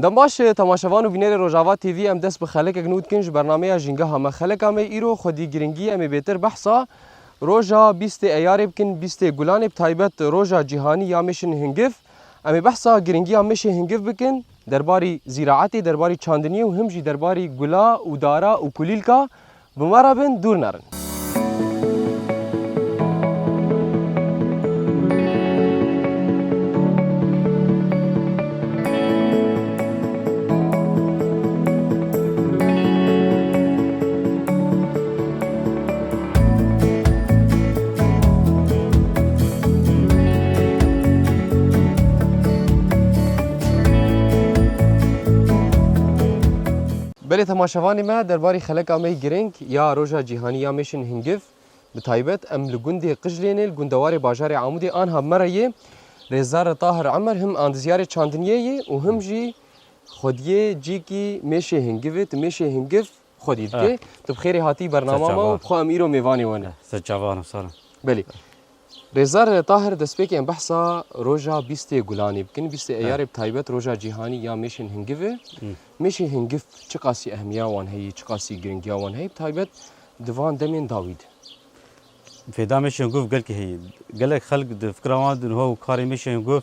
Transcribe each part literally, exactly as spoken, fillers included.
Dem baş, temaşevan û bînerê Rojava T V, em dest bi xelekek nû dikin ji bernameya Jîngeha Me. Xeleka me îro xwedî giringî, em ê bêtir behsa roja bîstê Eyarê bikin, bîstê Gulanê, bi taybet roja cîhanî ya mêşên hingiv. Em ê behsa giringiya mêşê hingiv bikin, derbarî zîraetê, derbarî çandiniyê û him jî derbarî gula û dara û kulîlka. Bi me re bin, dûr nerin. Belê temaşevanê me, derbarî xeleka me yî girîng ya Roja Cîhanî ya Mêşên Hingiv, bi taybet em li gundê Qijlênê, li gundewarê bajarê Amûdê, anha bi me re yê Rêzdar Tahir Emer, him andizyarê çandiniyê yê û him jî xwediyê cîkî mêşê hingiv e. Tu mêşê hingiv xwedî dikê. Eh. Tu bi xêrê hatî bernama me û bi xwe em îro mêvanê we ne. Eh, ser çavan, sar in. Belê. Rêzdar Tahir, destpêkê em behsa roja bîstê Gulanê bikin. Bîstê Eyarê bi taybet roja cîhanî ya mêşên hingiv e. Hmm. Mêşê hingiv çiqasî ehmiya wan heye, çiqasî giringiya wan heye? Bi taybet di van demên dawî de. Fêda mêşê hingiv gelkî heye. Gelek xelk di fikra wan de niha karê mêşê hingiv,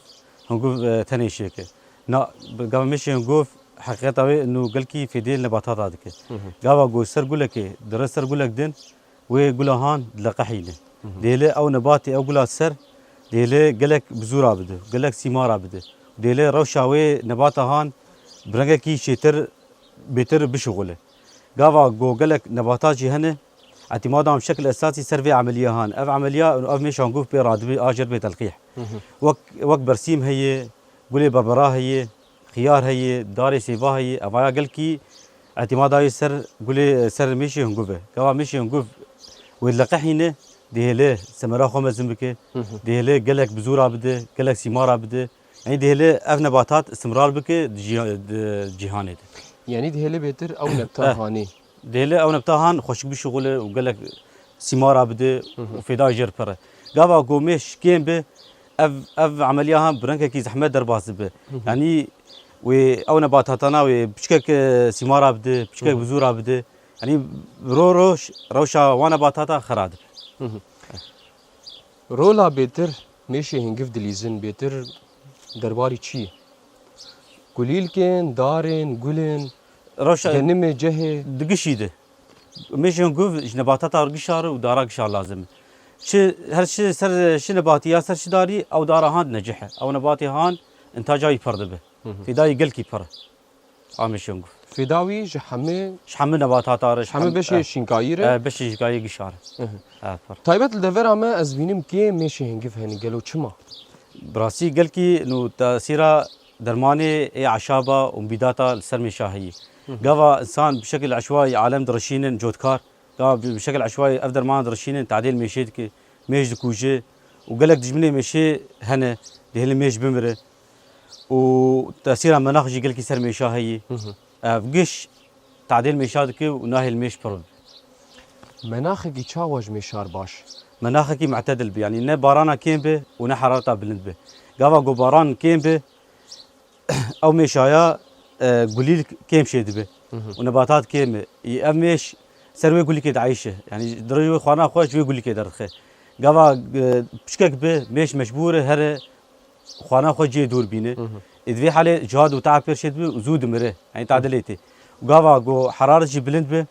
hingiv, e, tenê şêke. Na, bi gava mêşê hingiv heqîqeta wê nû gelkî fêdê nebatata dike. Hı hı. Gava ku ser gulekê, dire ser gulek din, wê gula han dileqehîne. Hı hı. Dêle ew nebatê ew gula ser, dêle gelek bizûra bide, gelek sîmara bide. Dêle rewşa wê nebata han bi rengekî çêtir, bêtir bişixule. Gava ku gelek nebatat jî hene, îtîmada bi şekil esasî ser vê emeliya han. Ev emeliya, ev mêşa hingiv pê radibe, a jêr bê telqîh. Hı hı. Wek, wek bersîm heye, gulê berbera heye, xiyar heye, darê sêva heye, evaya gelkî îtîmada wê ser gulê, ser mêşê hingiv e. Gava mêşê hingiv wê dileqehîne, dihêle semera xwe mezin bike, Hı hı. dihêle gelek bizûra bide, gelek sîmara bide. Yanî dihêle ev nebatat istimrar bike di cî-, di cîhanê de. Yanî dihêle bêtir ew nebta Eh. hanê. Dihêle ew nebta han xweşik bişixule û gelek sîmara bide Hı hı. û fêda jêr pir e. Gava ku mêş kêm be, ev, ev emeliya han bi rengekî zehmet derbas dibe. Hı hı. Yanî wê ew nebatatana wê piçkek, e, sîmara bide, piçkek Hı hı. bizûra bide. Yanî ro ro ş-, rewşa wan nebatata xera dibe. Hı hı. Rola bêtir mêşê hingiv dilîzin, bêtir derbarî çi ye? Kulîlkên, darên, gulên, Rewşa genimê, cehê. Di gişî de. Mêşê hingiv ji nebatata gişa re û dara gişa lazim e. Çi, her çi ser çi nebatî ya ser çi darî, ew dara han dine cih e. Ew nebatê han intaca wî pir dibe. Hı hı. Fêdayî gelkî pir e. A mêşê hingiv. Fêda wî ji hemî Ji hemî nebatata re, ji hemî hemî, beşê eh, şînkayî re. eh, beşê şînkayî gişa re. Hı hı. Eh, pir. Taybet li devera me ez dibînim kê mêşê hingiv hene, gelo çima? Bi rastî gelkî nû tesîra dermanê ê eşaba û mubîdata li ser mêşa heye. Hı hı. Gava insan bi şekil eşwayî alem dirişînin cotkar. Gava bi, bi şekil eşwayî ev dermana dirişînin tadêl mêşê dike, mêş dikuje û gelek dijminê mêşê hene, dihêlin mêş bimire. Û tesîra menax jî gelkî ser mêşa heye. Hı hı. Ev giş tadêl mêşa dike û nahêl mêş pir bibe. Menaxekî çawa ji mêşar baş? Menaxekî mutedil be, yanî ne barana kêm be û ne herareta bilind be. Gava ku baran kêm be, ew mêşaya, e, gulîlk kêm şê dibe Hı hı. û nebatat kêm e. Î ev mêş ser wê gulîkê dieyşe. Yanî dirêj wê xwarina xwe ji wê gulîkê derdixe. Gava, e, piçkek be, mêş mecbûr e here xwarina xwe cihê dûr bîne. Hı hı. Ê di vê halê cihad û teab pêr çê dibe û zû dimire. Yanî tadilê tê. Û gava ku heraret jî bilind be,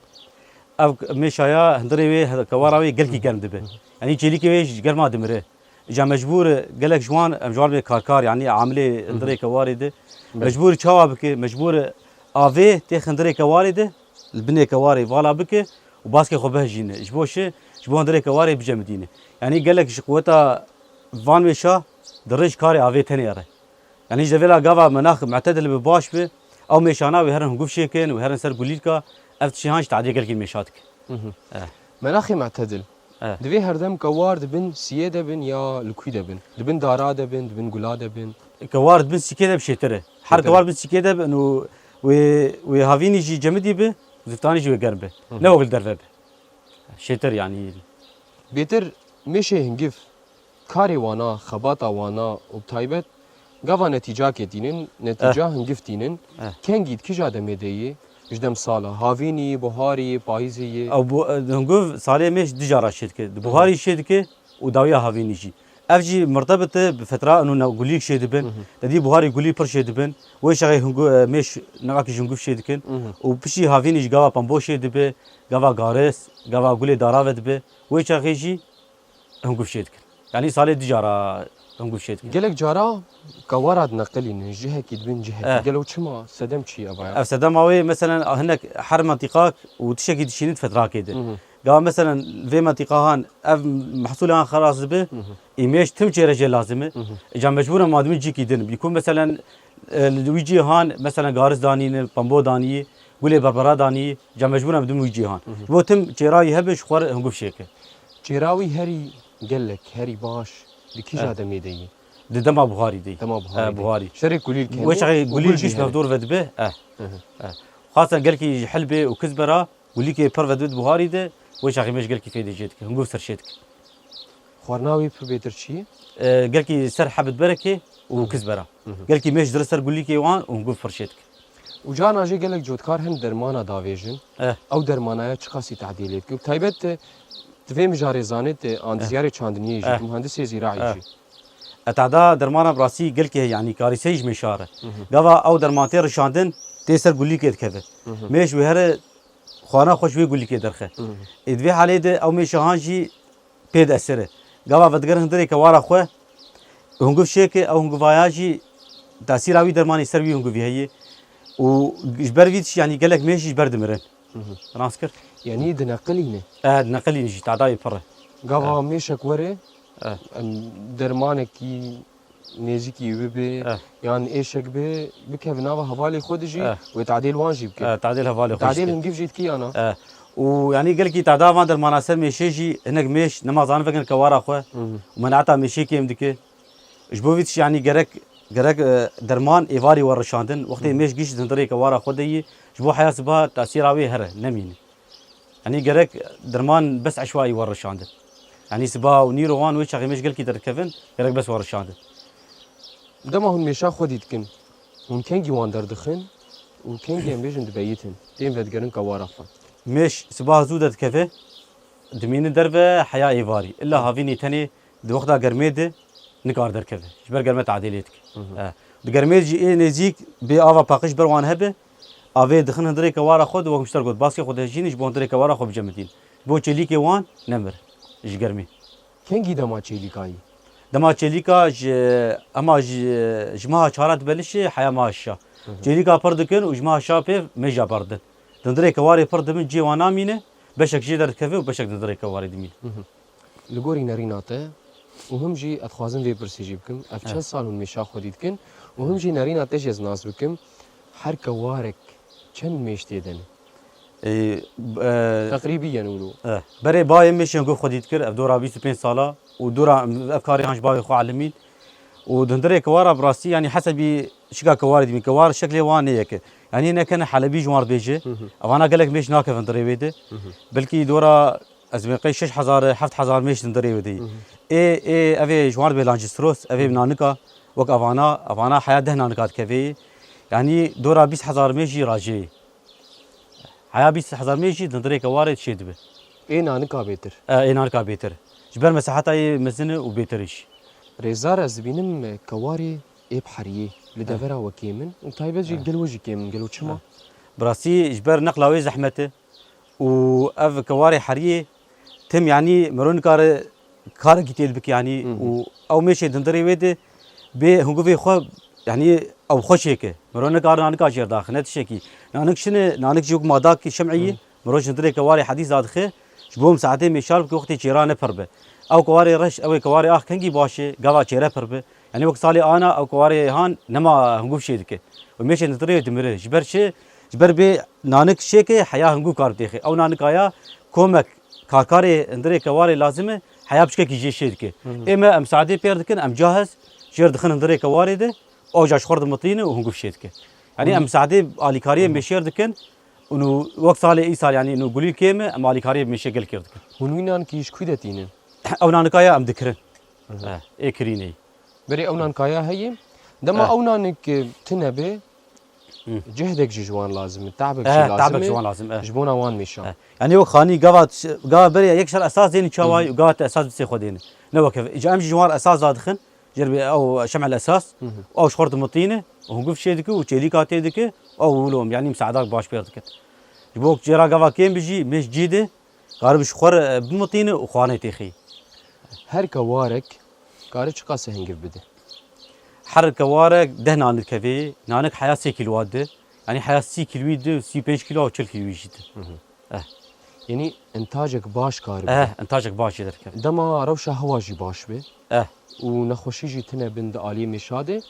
ev mêşaya hundirê wê, kewara wê gelkî germ dibe. Hı hı. Yanî çêlîkê wê ji germa dimire. Îca mecbûr e, gelek ji wan, em ji wan bê karkar, yanî amilê Hı hı. hundirê kewarê de. Belê. Mecbûr e çawa bike? Mecbûr e avê tê hundirê kewarê de, li binê kewarê vala bike û baskê xwe bihejîne. Ji bo şi, ji bo hundirê kewarê bicemidîne. Yanî gelek ji quweta van mêşa dirêj karê avê tenê re. Yanî ji devêla gava menax mutedil bi baş bi, ew mêşana wê herin hunguv şêkin, wê herin ser gulîlka, ev tiştê han ji tadiyê gelkî mêşa dike. Hı hı. Eh. Menaxê mutedil. Eh. Divê herdem kewar di bin siyê de bin ya li kû de bin? Di bin dara de bin, di bin gula de bin? Kewar di bin sîkê de bi şêtir e. Her Şêtir e. kewar bin sîkê de bin û wê, wê havînî jî cemidî bi, ziftanî jî wê germ bi. Hı hı. Ne wek li derve bi. Şêtir yanî. Bêtir mêşê hingiv karê wana, xebata wana û bi taybet Gava netîcakê tînin, netîca Eh. hingif tînin, Eh. kengî di kîja demê de yê? Ji dem sala, havînî, buharî, payîzî yê? Ew bu-, e, hunguv salê mêş du cara çê dike. Di buharî çê dike û dawiya havînî jî. Ev jî mirtebit e bi fetra, û ne-, gulîk çê dibin. Mhm. Te dî buharî gulî pir çê dibin. Wê çaxê hungu-, e, mêş niqakî ji hunguv çê dikin. Mhm. Û piştî havînî jî gava pembo çê dibe, gava garis, gava gulê dara ve dibe. Wê çaxê jî hunguv çê dikin. Yanî salê du cara hunguv çê dikin. Gelek cara kewara dineqilînin, cihekî dibin cihekî. Eh. Gelo çima? Sedem çi ye eva ya? Ev sedema wê, meselen, hinek her mentîqak û tiştekî dişînin di fetrakê de. Mhm. Gava, meselen, vê mentîqahan ev mehsûlan xelas dibe, Mhm. ê mêş tim çêre jê lazim e. Mhm. Îca mecbûr e ma dibin cîkî din. Bî ku, meselen, e, li wî cî han, meselen, garis danîne, pembo danî, gulê berbera danî, îca mecbûr e dibin wî cî han. Mhm. Ji bo tim çêra wî hebe ji xwe re hunguv çêke. Çêra wî herî gelek, herî baş di kîja Eh. demê de yî? Di dema buharî de yî. Dema buharî Eh, de. Buharî. Şerê kulîl kemî Wê çaxê û gulî gul jî jî ji hevdor ve dibe. Eh. Mhm. Eh. Xasen gelkî ji hilbê û kiz bera, gulîkê pir ve dibe di buharî de, wê çaxê mêş gelkî fêdê jê dike. Hunguv ser çê dike. Xwarina wî pir bêtir çi ye? Eh, gelkî ser hebit berekê û Mhm. kiz bera. Mhm. Gelkî mêş dire ser gulîkê wan û hunguv pir çê dike. Û carna jî gelek cotkar hin dermana davêjin. Eh. Ew dermanaya çiqasî tadîlê dike? Û taybet, e, di vê mijarê zanê te, an di Eh. ziyarê çandiniyê jî, Eh. di muhandisê zîraî Eh. jî. E, tada dermana bi rastî gelkê heye, yanî karîseyî ji mêşa re. Mhm. Gava ew derman tê rişandin, tê ser gulîkê dikeve. Mhm. Mêş wê here xwana xwe ji wê gulîkê derxe. Mhm. Ê di vê halê de ew mêşa han jî pê diesire. Gava vedigerin hundirê kewara xwe, hunguv çêke, ew hunguvaya jî tesîra wî dermanî ser wî hunguvî heye. Û ji ber vî tiştî, yanî gelek mêş jî ji ber dimirin. Mhm. Rast kir? Yanî dineqilîne? E, dineqilîne jî, tadayê pir e. Gava E. mêşek were, E. em, dermanekî nêzîkî wî be, Eh. yan êşek be, bikeve nava hevalê xwe de jî Eh. wê tadêl wan jî bike. Eh, tadêl hevalê xwe jî Tadêl bike. Hingîv jî dikî ya na? Eh. Û yanî gelkî tada van dermana ser mêşê jî, hinek mêş nema zanin vekin kewara xwe. Mhm. Û menata mêşê kêm dike. Ji bo vî tiştî yanî gerek, gerek, e, derman êvarî werişandin. Wextê Mhm. mêş gişt di hundirê kewara xwe de yî, ji bo heya siba tesîra wê here, nemîne. Yanî gerek derman bes eşwayî werişandin. Yanî siba û nîro wan wê çaxê mêş gelkî derdikevin, gerek bes werişandin. Dema hûn mêşa xwedî dikin, hûn kengî wan derdixin û kengî em bêjin dibeyitin, tên vedigerin kewara xwe? Mêş siba zû derdikeve, dimînin derve heya êvarî. Îlla havînî tenê di wexta germê de nikare derkeve. Ji ber germe tadêlê dike. Mhm. Eh. Di germê jî ê nêzîk bê ava paqij ber wan hebe, avê dixin hundirê kewara xwe de, wek mişter got, baskê xwe dihejînin ji bo hundirê kewara xwe bicemidîn. Ji bo çêlîkê wan nemir ji germê. Kengî dema çêlîka yî? Dema çêlîka ji, hema ji, ji meha çara dibelişê heya meha şişa. Mhm. Çêlîka pir dikin û ji meha şişa pê mêja pir didin. Di hundirê kewarê pir dibin, cihê wan namîne, beşek jê derdikeve û beşek di hundirê kewarê dimîne. Mhm. Li gorî nerîna te û him jî ez dixwazim vê pirsê jî bikim. Ev çend Eh. sal hûn mêşa xwedî dikin û him jî nerîna te jî ez nas bikim. Her kewarek çend mêş tê de ne? Ê, b-, e, Teqrîbî yen wilo. Eh, berê bayê mêşên ku xwedî dikir, ev dora bîst û pênc sala û dora ev karê han ji bavê xwe elimîn. Û di hundirê kewara bi rastî, yanî hesebî şika kewarê dimîn. Kewar şeklê wan ne yek e. Yanî nekene Helebî ji wan re dibêje. Hı hı. Evana gelek mêş nakevin hundirê wê de. Hı hı. Belkî dora Ez ê qey şeş hezar, heft hezar mêş di hundirê wê de yî. Hı hı. Ê, ê, ev ê ji wan re bê Lancîstros, ev ê Hı hı. nanika, wek evana, evana heya deh nanika dikeve yî. Yanî dora bîst hezar mêş jî rajê yî. Heya bîst hezar mêş jî di hundirê kewarê çê dibe. Ê nanika bêtir. E, ê nanika bêtir. Ji ber mesaheta yê mezin e û bêtir jî. Rêzdar, ez dibînim, e, kewarê ê bi heriyê li E. devera we kêm in û taybet jî E. gelo jî kêm in. Gelo çima? E. Bi rastî ji ber neqla wê zehmet e. Û ev kewarê heriyê tim, yanî miro nikare karekî tê bike, yanî Hı hı. û ew mêşê di hundirê wê de bê hinguvê xwe, yanî ew xwe çêke. Miro nikare nanika jê re daxe, ne tiştekî. Nanik çi ne, nanik jî wek madakî şem'î ye. Hı. Miro ji hundirê kewarê hedîs dadixe, ji bo misaetê mêşar bike wextê çêra ne pir be. Ew kewarê reş, ew ê kewarê ax kengî baş e, gava çêre pir be. Yanî wek salê ana ew kewarê han nema hunguv şê dike. Û mêşê di hundirê dimire. Ji ber çi? Ji ber bê nanik şêke heya hunguv kar bidêxe. Ew nanikaya komek karkarê hundirê kewarê lazim e, heya piçkekî jê şê dike. Hı hı. Ê me em saetê pêr dikin, em cahez jêr dixin hundirê kewarê de, ew ca ji xwe re dimitlîne û hunguv şê dike. Yanî Hı hı. em saetê alîkariyê Hı hı. mêşêr dikin, û wek salê îsal, yanî û gulî kêm e, em alîkariyê mêşê gel kêr dikin. Hûn wî nankî ji kû de tînin? Ew nanikaya em dikirin. Hı hı. Eh, ê kirînê. Berê ew nankaya heye, Dema Eh. ew nanik, e, tune be, Hı. cehdek jî ji wan lazim e, tabek Eh, jî lazim tabek e. ji wan lazim, eh. Ji bona wan mêşan. Eh. Yani yok xanî gava, gava berê yek şer esas dênî çawayî Hı hı. û gava te esas bi sê xwe dêne. Ne weke, ji em jî ji wan esas dadixin, jer bi ew şemel esas, Hı hı. ew ji xwe dimitîne, û hingûf çê dike û çêlîka tê dike, ew wilo, yani misaedak baş pêr dikin. Ji bo cêra gava kêm bijî, mêş cî de, karibe ji xwe re, e, bimitîne û xwanê têxî. Her kewarek kare çiqas hingiv bide? Her kewarek deh nanik kevê, nanik heya sê kîlowa de, yani heya sî kîlowî de, sî û pênc kîlo û çil kîlowî jî de. Hı hı. Eh. Yanî intacek baş karibe. Eh, intacek baş jê derkeve. Dema rewşa hewa jî baş be Eh. û nexweşî jî tune bin di aliyê mêşa de,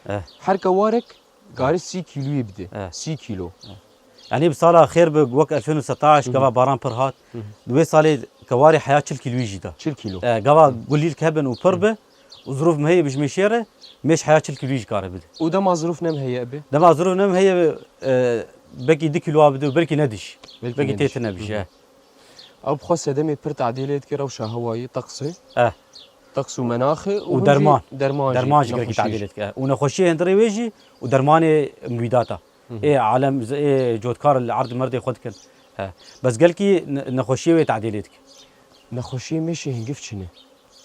Eh. her kewarek Kare sî kîloyî bide. Evet. Sî kîlo. Evet. Yani bi sala xêr bi wek elfên û setaş Hı hı. gava baran pir hat. Hı hı. Di wê salê kewarê heya çil kîloyî jî da. Çil kîlo. E, gava Hı. gulîlk hebin û pir Hı. bi û zirûf meheyê bi ji mêşê re mêş heya çil kîloyî jî kare bide. Û dema zirûf nem heye bi? Dema zirûf nem heye bi, e, belkî du kîloa bide û belkî nediş. Belkî Belkî nediş. têtine Hı hı. bije. Ew bi xwe sedemê pir tadê lê dike rewşa hewayê, teqsê. Eh. Teqs û menaxê û Û hûn jî derman. derman jî, Derman jî gelekî nexweşî tadê jî. lê dike. Û nexweşiyê hindire wê jî û dermanê mubîdata. Hı hı. Ê alem, ê cotkar li erd merdê xwe dikin. He. Bes gelkî ne-, nexweşiyê wê tadê lê dike. Nexweşiyê mêşê hingif çi ne?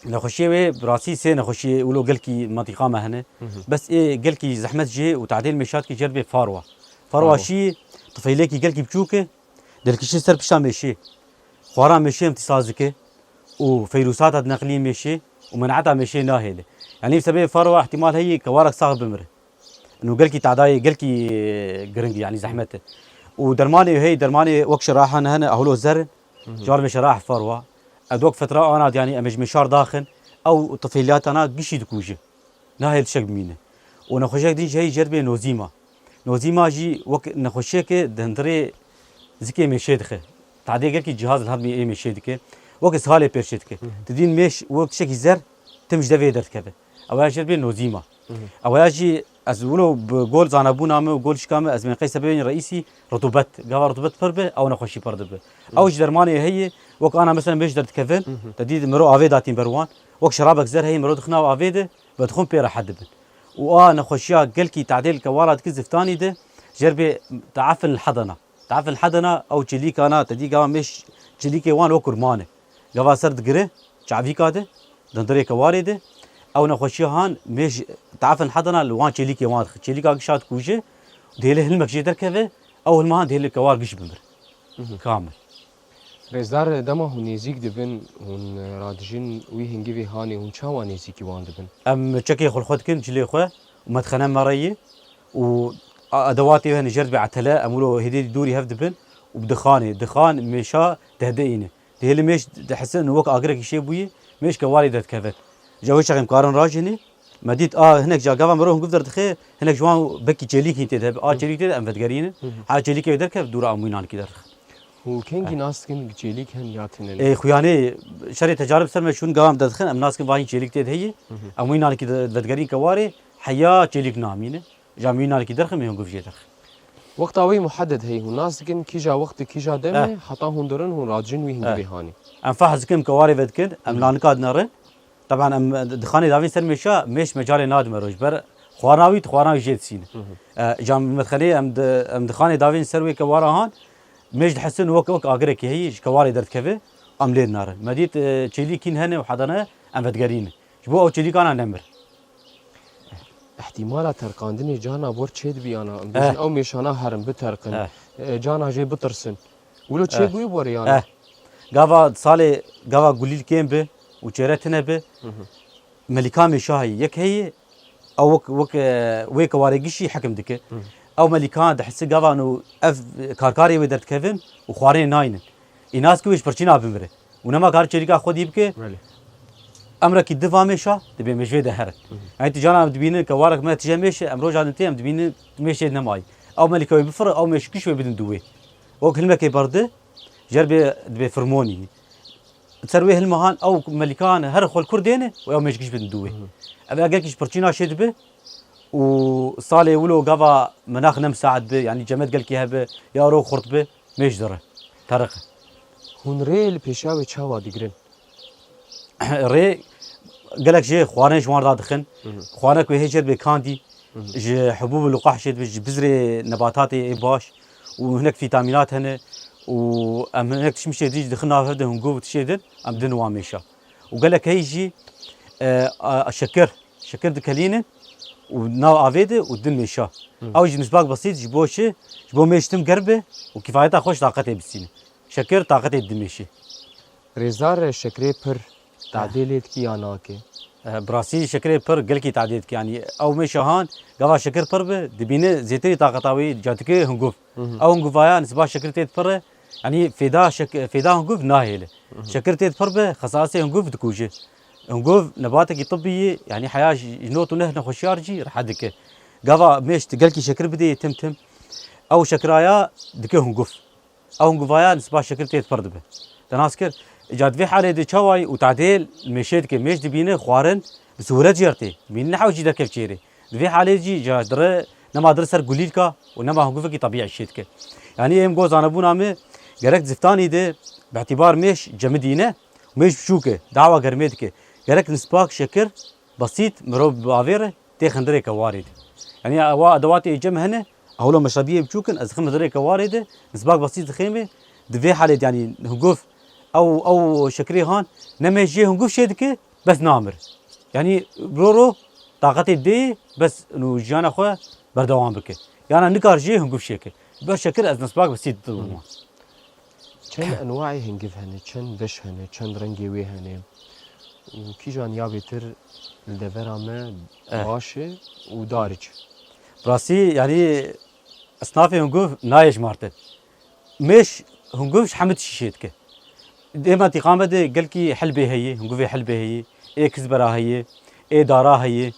Nexweşiyê wê bi rastî sê nexweşiyê wilo gelkî mantîqa me hene. Hı hı. Bes ê gelkî zehmet jê û tadê li mêşa dike jê re bê farwa. Farwa Farwa. şî tifeylekî gelkî biçûk e. Dilkişî ser pişta mêşê. Xwara mêşê imtîsaz dike û feyrûsata dineqilî mêşê û menata mêşê nahêle. Yanî bi sebê farwa ihtimal heye kewarek sax bimire. Ino gelkî tadayê, gelkî, e, giring e, yanî zehmet e. Û dermanê heye, dermanê wek şirahan hene, ahlo zer in. Hı hı. Car me şirah farwa. Ed wek fetra ana, yanî em ji mêşar daxin, ew tifêliyatana gişî dikuje. Nahêl tişek bimîne. Û nexweşiyek din jî heye jê re bê nozîma. Nozîma jî wek nexweşiyeke di hundirê zikê mêşê dixe. Tadê gelkî cihaz li hevmî ê mêşê dike. Wek ishalê pêşê dike. Hı hı. Didîn mêş wek tişekî zer tim ji devê derdikeve. Ew ya jê re bê nozîma. Hı hı. Ew ya jî ez wilo bi gol zanebûna me û gol şika me ez menqey sebebên reîsî rutubet. Gava rutubet pir be, ew nexweşî pir dibe. Hı. Ew ji dermanê heye, wek ana mesela mêş derdikevin, Hı hı. te dî miro avê datîn ber wan. Wek şerabek zer heye, miro dixin ew avê de, vedixwin pê rehet dibin. Û a nexweşiya gelkî tadê li kewala dike ziftanî de, jê re bê teafin li hedena. Teafin li hedena, ew çêlîkana, te dî gava mêş çêlîkê wan wek kurman e. Gava ser digire, çavîka de, di hundirê kewarê de, ew nexweşiya han mêş teafin li hedena li wan çêlîkê wan dixe. Çêlîka gişa dikuje, dihêle hilmek jê derkeve, ew hilma han dihêle kewar giş bimir. Mhm. Kamil. Rêzdar, dema hûn nêzîk dibin, hûn radijin wî hingivê hanê, hûn çawa nêzîkî wan dibin? Em çekê xwe li xwe dikin, cilê xwe û metxene me re yê û a-, edewatê wê hene jêr dibe etele, em wilo hêdî dûrî hev dibin û bi dixanê, dixan mêşa dehde îne. Dihêlî mêş dihisin wek agirekî şê bûyî, mêş kewarê derdikevin. Ji wê çaxê em karin rajînî, me dît a hinek ca gava mirov hingûv derdixe, hinek ji wan bekî çêlîkî tê de hebe. A Hı. çêlîk tê de em vedigerînin. Hı hı. Ha çêlîkê wê derkev dûra em wî nanikî derdixin. Û kengî Eh. nas dikin çêlîk hen ya tine ne? Ê, xuyanê şerê tecarib ser me şûn gava em derdixin, em nas dikin vahîn çêlîk tê de heye. Hı hı. Em wî nanikî de vedigerîn kewarê, heya çêlîk namîne. Ji em wî nanikî derxin, em hingûv jê derxin. Wexta wê muheded heye, hûn nas dikin kîja wextê, kîja demê, Eh. heta hûn dirin, hûn radijin wî hingivê Eh. hanê. Em fehs dikin, em kewarê vedikin, em Hı. nanika dinerin. Teban em dixanê davîn ser mêşa, mêş mecalê nadime roj. Ber xwarina wî, xwarina wî jê disîne. Hı hı. Eh, ji em metxenê em di, em dixanê davîn ser wê kewara han, mêş dihesin wek, wek agirekî heye, ji kewarê derdikeve, em lê dinarin. Me dît, eh, çêlîkîn hene û hedane, em vedigerînin. Ji bo ew çêlîkana nemir. Îhtîmala terqandinê cana bor çê dibî yana. Em bêjin Eh. ew mêşana herin, biterqin. Eh. E, cana jê bitirsin. Wilo çê Eh. bûyî bor yana. Eh. Gava salê, gava gulîl kêm bi û çêre tine bi. Hı hı. Melîka mêşa heye. Yek heye, ew wek, wek, e, wê kewarê gişî hekim dike. Hı hı. Ew melîka dihisi gava no ev karkarê wê derdikevin û xwarinê naynin. Î nas ki wê ji pirçîna bimire. Û nema kar çêlîka xwedî bike. Belê. Emrekî di va mêşa, dibê mêj vê de herin. Hı hı. Yanî tu cana em dibînin kewarek me tije mêşe, em roja din tê em dibînin mêşê nemayî. Ew melîka wê bifire, ew mêş giş wê bidin dû wê. Wek hilmekê berde, jer bê, dibê firmonî. Ser wê hilma han, ew melîkan her xwe li kur dêne û ew mêş giş bidin dû wê. Hı hı. Ev eger kî ji pirçîna şê dibe û salê wilo gava menax ne misaet bi, yanî cemet gelkî hebe, ya ro xurt bi, mêş dire. Teriqe. Hûn rê li pêşiya wê çawa digirin? Rê gelek jê xwarin ji wan re dadixin. Hı hı. Xwarin ku hê jê re bê kandî, Ji hubûb û liqah jê dibe, ji bizrê nebatatê ê baş û hinek vîtamînat hene û em hinek tişmişê din jî dixin nav hev de hingûv û tişê din em din wan mêşa. Û gelek heyî jî, e, a, şekir, şekir dikelînin û nav avê de û din mêşa. Ew jî nisbak besît ji bo çi? Ji bo mêş tim germ be û kifayeta xwe ji taqetê bistîne. Şekir taqetê dimêşî. Rêzdar, şekirê pir tadê lê dikî ya nake? Eh, bi rastî şekirê pir gelkî tadê dike. Yanî ew mêşa han gava şekir pir be, dibîne zêtirî taqeta wî ca dike hunguv. Ew hunguvaya nisba şekir tê pir e. Yanî fêda şek-, fêda hunguv nahêle. Şekir tê pir be, xesasê hunguv dikuje. Hunguv nebatekî tibbî ye, yanî heya ji not û neh nexweşiyar jî rehet dike. Gava mêş tu gelkî şekir bidê tim tim, ew şekiraya dike hunguv. Ew hinguvaya nisba şekir tê pir dibe. Te nas kir, îca di vê halê de çawa yî û tadê li mêşê dike, mêş dibîne xwarin bi sihûlet jê re tê. Dibîne nehew jî derkev çêrê. Di vê halê jî îca dire, nema dire ser gulîlka û nema hinguvekî tebîî şê dike. Yanî êm go zanebûna me gerek ziftanî de bi îtîbar mêş cemidîne û mêş biçûk e, dawa germê dike. Gerek nisbak şekir besît mirov bi avê re tê xindirê kewarê de. Yanî ewa edewatê cem hene, hewla meşrebiyê biçûk in, ez dixim xindirê kewarê de, nisbak besît dixêmê, di vê halê de, yanî hunguv, ew, ew şekirê han, ne mêş jê hunguv şê dike, bes namir. Yanî ro ro taqetê dê, bes nû jiyana xwe berdewam bike. Yana nikar jê hunguv şê ke. Ber şekir ez nisbak besît dibim wan. Çend enwayê hingiv hene, çend beş hene, çend rengê wê hene û kîjan ya bêtir li devera me Eh. baş e û daric? Rastî, yanî, esnafê hunguv nayê jimartin. Mêş hunguv ji hemî tişî şê dike. Dê mentîqa me de gelkî helbê heye, hunguvê helbê heye, ê kizbera heye, ê dara heye,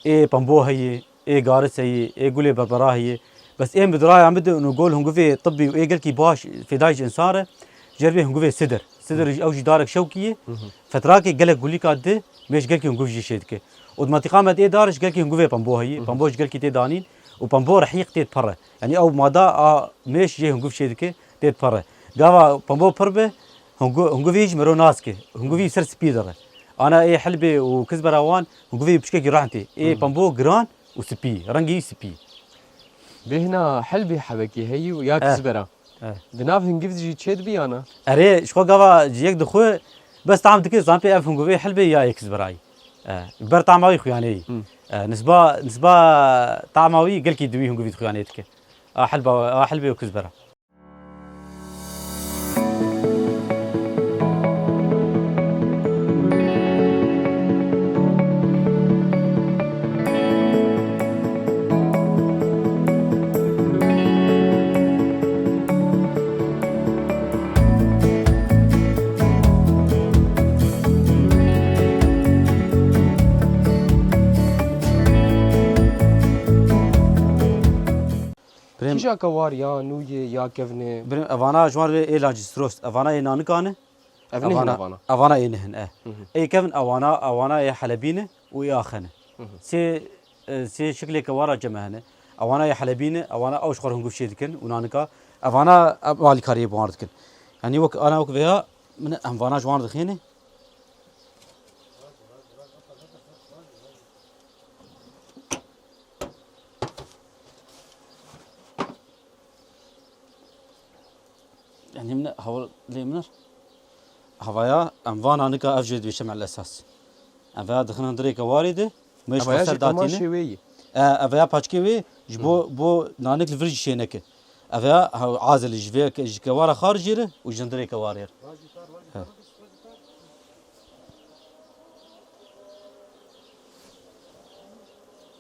ê pembo heye, ê garis heye, ê gulê berbera heye. Bes ê midiraya min de û gol hinguvê tibbî û ê gelkî baş fêdayî ji însan re, jêr bê hinguvê sidir. Sidir jî ew jî darek şewkî ye. Fetrakê gelek gulîka di mêş gelkî hinguv jî şê dike. Û di mentiqa me de ê dar ji gelkî hinguvê pembo heye. Pembo ji gelkî tê danîn û pembo rehîq tê pere. Yanî ew mada a mêş jê hinguv şê dike tê pere. Gava pembo pir be, hingu-, hinguvî jî mero nas ke. Hinguvî ser spî dire. Ana ê helbê û kizbera wan hinguvê piçkekî rehn tê. Ê pembo giran û spî, rengî spî. Bêhna helbê hebekê heyî û ya Eh. kizbera. Eh. Di nav hingiv jî çê dibî yana? Erê, ji xwe gava ji yek dixwe, bes tam dike, zan pê ev hinguvê helbê ya yê kizberayî. Eh, ber tama wî xuyaneyî. Hmm. Eh, nisba, nisba tama wî gelkî di wî hinguvî xuyanê dike. A helba, a helbê û kizbera. Birêm, Kîja kewar ya nû yê ya kevn e? Birêm, evana ji wan re ê lacî strost. Evana ê nanika ne? Ev ne hin evana? Evana ê ne hin, e. Hı hı. Ê kevn ewana, ewana ê helebî ne û ê axe ne. Hı hı. Sê, e, sê şiklê kewara cem e hene. Ewana ê helebî ne, ewana ew ji xwe re hingûv çê dikin û nanika. Evana, e, alîkariyê bi wan re dikin. Yanî wek, ana wek vêya, min em vana ji wan re dixêne. Yanî min hewil lê min ir. Hevaya em vana nika ev jê dibêje mel esas. Em veya dixin hundirê kewarê de, mêj xwe ser datîne. Şêwê yî. E, ev veya paçkê wê ji bo, bo nanik li vir jî şê neke. Ev veya, ha, azil ji vê ke-, ji kewara xar jê re û ji hundirê kewarê re. He.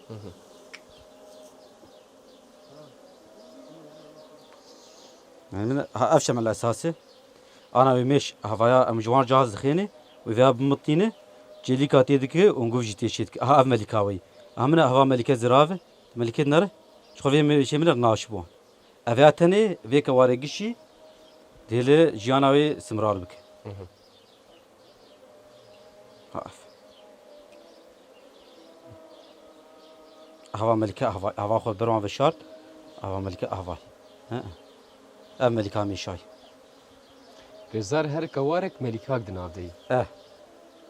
Hı hı. Yani min ha ev şemel esasî. Ana wê mêş hevaya em ji wan cihaz dixêne û veya bimitîne, cêlîka tê dike û guv jî tê çê dike. Ha ev melîka wê. Ha min heva melîke zirav e. Melîke nere. Ji xwe vê mêşê min re naşibo. Ev ya tenê vê kewarê gişî dê li jiyana wê simrar bike. Hı hı. Haf. Hava melike hava, hava xwe berwan veşart. Hava melike hava. He. Ev melika mêşay. Rêzdar her kewarek melikak di nav de yî. Eh.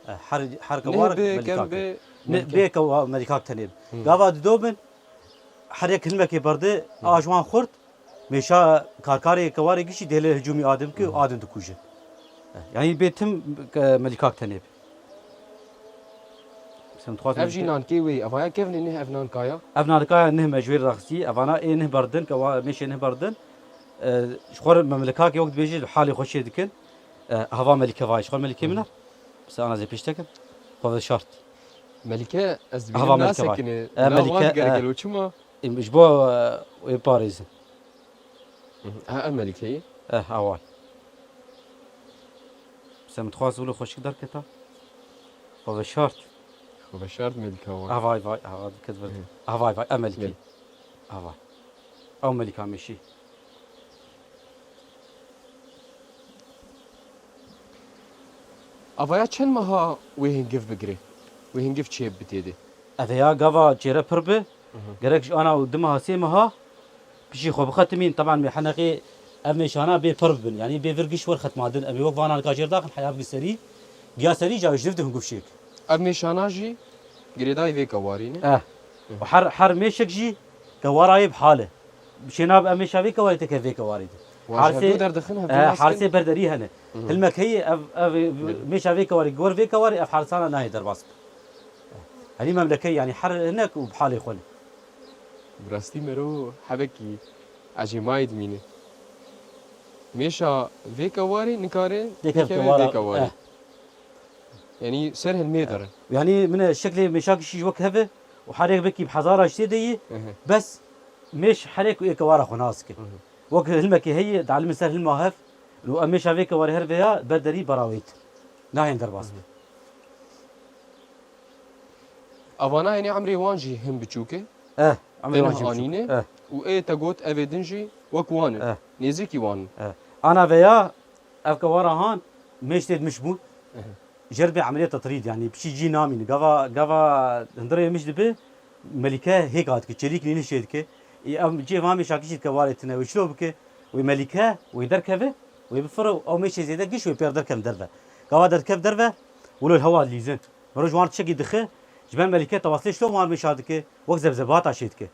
Eh, her, her kewarek melikak. Ne bê, kem bê, ne melike. Bê kewa-, melikak tenê. Hı. Gava dido bin, Herek hilmekê berde, a ji wan xurt, mêşa karkarê kewarê gişî dê li hicûmî adin bike û adin dikujin. Yani bê tim, e, melîkak tenê be. Sen dixwazim Ev jî nankê wê, evaya kevnê neh ev nankaya? Ev nankaya neh me ji wê re daxistî, evana ê neh berdin, kewa-, mêşê neh berdin. E, ji xwe re memlekakê wek dibêjî li halê xwe çê dikin. E, hava melîke vay, ji xwe re melîkê min e. Mesela ana zê pêş tekin. Xwe ve şart. Melîke, ez Hava dibînim melîke vay. nasekine. E, Na melîke, wan digere e. gelo çima? Em ji bo, e, wê parêzin. Hı hı. Ha, ev melîke ye? Eh, away. Sen dixwaz wilo xweşik derketa? Xwe veşart. Xwe veşart melîka wan. Avay vay, ava diket vir. Hı. Avay vay, ev melîke. Gel. Avay. Ew melîka mêşî. Avaya çend meha wê hingiv bigire? Wê hingiv çêb bi tê de? Ev ya gava çêre pir bi, Hı hı. gerek ji ana û du meha, sê meha pişî xwe bixetimîn. Teban me heneqê ev mêşana bê pir bibin. Yanî bê vir giş wer xetmadin. Em ê wek vana nika jêr daxin heya bigin serî. Giya serî ca ji div di hunguv şêk. Ev mêşana jî girêdayî vê kewarî ne? Eh. Hı. Û her, her mêşek jî kewarayê bi hal e. Şêna bi ev mêşa vê kewarî teke vê kewarî de. Wan ji Her sê, hevdû derdixin, hevdû eh, nas her dikin? sê berderî hene. Hı hı. Hilmek heye ev, ev, Bil- mêşa vê kewarî, gor vê kewarî ev hersana nahê derbas bi. Herî memlekeyê, yanî her hinek û bi halê xwe ne. Bi rastî mero hebekî ecêmayî dimîne. Mêşa vê kewarê nikare Dêke dikeve kewara, vê kewarê. eh. Yanî ser hilmê derin. Yanî min e şeklê mêşakî şî ji wek heve û herê wekî bi hezara ji tê de yî, Ehe. bes mêş herê ku ê kewara xwe nas dike. Ehe. Wek hilmekê heye, dalim ser hilma hev, û em mêşa vê kewarê her veya ber derî berawêt. Nahên derbas. Ehe. Avana, yanî emrê wan jî hin biçûk e. Eh, emrê wan Tenha jî biçûk. anîne Eh. û ê te got evê din jî wek wan in. Eh. Nêzîkî wan in. Eh. Ana veya ev kewara han mêş tê dimiş bûn. Eh. Jer bê emeliyê tetrîd, yanî piçî cî namîne. Gava, gava hundirê miş dibe, melîke hêka dike, çelîk nînişê dike. Ê, ev cê van mêşakî jî dike warê tine. Wê çilo bike? Wê melîke, wê derkeve, wê bifire û ew mêşê zêde giş wê pêr derkevin derve. Gava derkev derve, wilo li hewa dilîzin. Mero ji wan tiştekî dixe, ji ber melîke tewaslê şilo wan mêşa dike, wek zebzebata çê dike.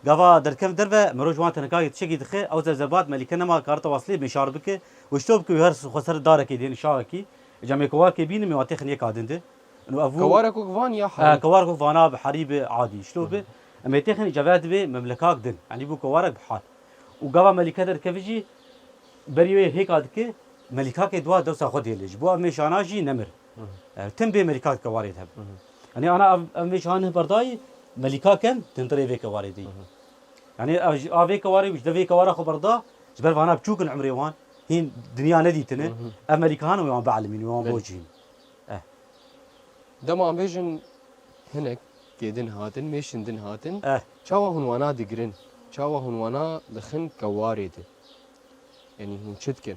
Gava derkev derve, mero ji wan tenekayê tiştekî dixe, ew zebzebat melîke nema kare tewaslê mêşar bike, wê şilo bike, wê her xwe ser darekê dihêne şaxekî, îca me kewarkê bîne, me wan têxin yeka din de. Û ev bû Kewarek wek van ya Ha, herî? kewarek wek vana bi herî bi adî, şilo bi. Hı hı. Em ê têxin îca ve dibe memlekak din, yanî bû kewarek bi hal. Û gava melîke derkeve jî, berî wê hêka dike, melîkakê dua dewsa xwe dêle. Ji bo ev mêşana jî nemir. Hı hı. E, tim bê melîkak kewarê de hebe. Hı hı. Yanî ana ev, ev mêşan berdayî, melîkaken tindirê vê kewarê de yî. Hı hı. Yanî ev ji, a vê kewarê, ji de vê kewara xwe berda, ji ber vana biçûk in umrê wan, hîn dinya nedîtine. Hı hı. Ev melîkan wê wan bielmîn, wê wan Belê. bocîn. Eh. Dema em bêjin hinek kê din hatin, mêşin din hatin, Eh. çawa hûn wana digirin? Çawa hûn wana dixin kewarê de? Yanî hûn çi dikin?